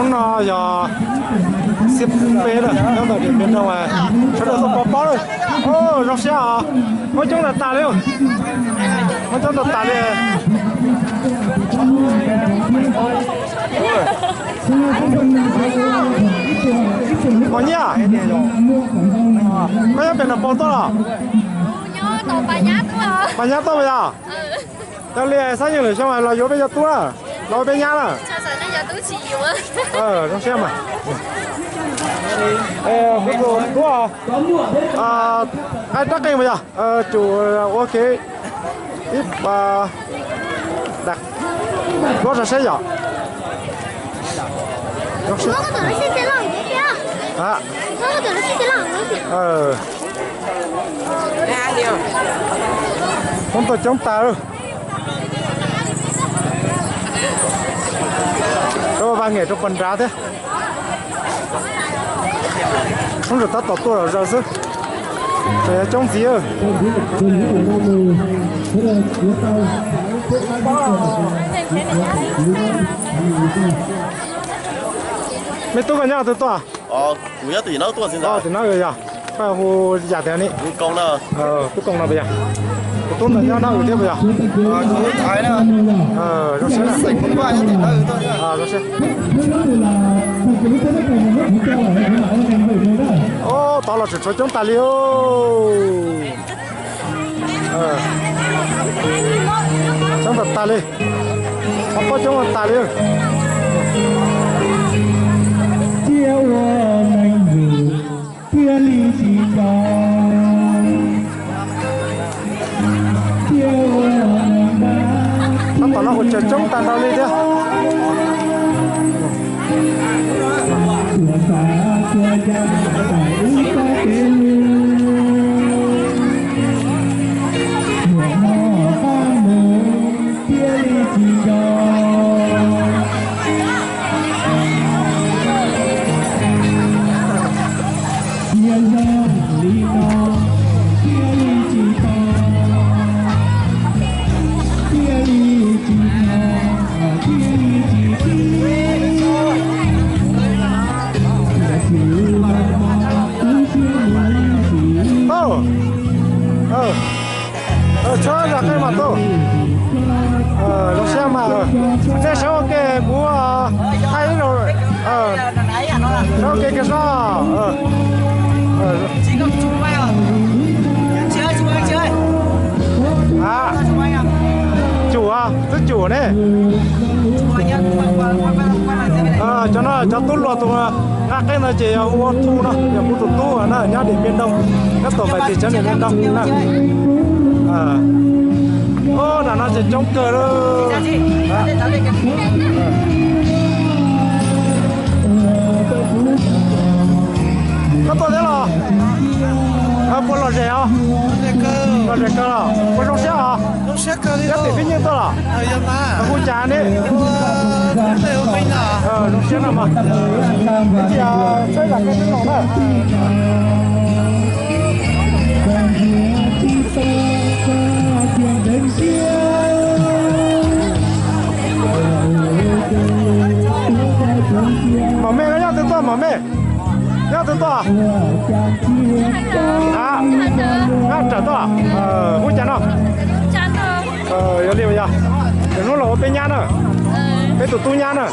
No yog xiab peb lawm nyob ntawm Điện Biên Đông, sawv daws tuaj pov pob lawm. Zoo siab os, muaj coob tas tas li, muaj coob tas tas li. Mos Nyiaj, koj nyob pem Nroos Pov tuaj los? Pas Nyab tuaj puas yog? Yog li xab yeej lwm xyoo los yuav peb cov tub na, los ua peb nyab na. Zoo siab mas. Hu tus tub, nqaij rab qeej puas yog? Tsum ua kev ib duab saib yom. Poob tuaj coob tas. Rau vas nqem rau pog nrad thiab. Soob ntawm tab tom tuaj zom zaws xwb, tseem yuav coob ntxiv. Me tub, koj nyob twg tuaj? Tim no yog, koj hu yam twg ni? Tub Koos no puas yog? Tus tub ntawd nyob Nab Wm thiab puas yog? Zoo siab. Tod los tseem tshuav coob tas li. Coob tas tas li, pov pob coob tas li. Thiaj li tsis nco, thiaj ua neeg dab. Tab tom no kuj tseem coob tag nrho li thiab. Tuaj xav tuaj ya tawm ub txoj kev lwj, muaj mob qab mus thiaj li tsis nco. Thiaj yog li no thiaj li tsis tau, thiaj li tsis tau, thiaj li tsis tau. Tub, txhob zam qeej mas tub. Zoo siab mas. Nej sawv ua ke, kuv thaij ib zaug. Sawv ua ke kiag soj. Tsum, twb tsum ne. Cov no cov tub hluas tus nqa qeej ntawd ces yog hu ua Thu no, yog kuv tus tub na, nyob Điện Biên Đông, nyob tom pem tim tsawv Điện Biên Đông na. Nram no ces coob kawg li. Koj tuaj thiab los? Puas lom zem os? Lom zem kawg los? Puas zoo siab os? Nyob tim Phib Nyuj tuaj los? Hu cas ne? Zoo siab no mas. Ib ntsis saib zam koj teb no na. Mom Mej, koj nyob twg tuaj Mom Mej? Nyob twg tuaj? Nyob Rawm tuaj. Hu cas no? Yog li yog, lwm hnub los ua peb nyab na, peb tus tub nyab na.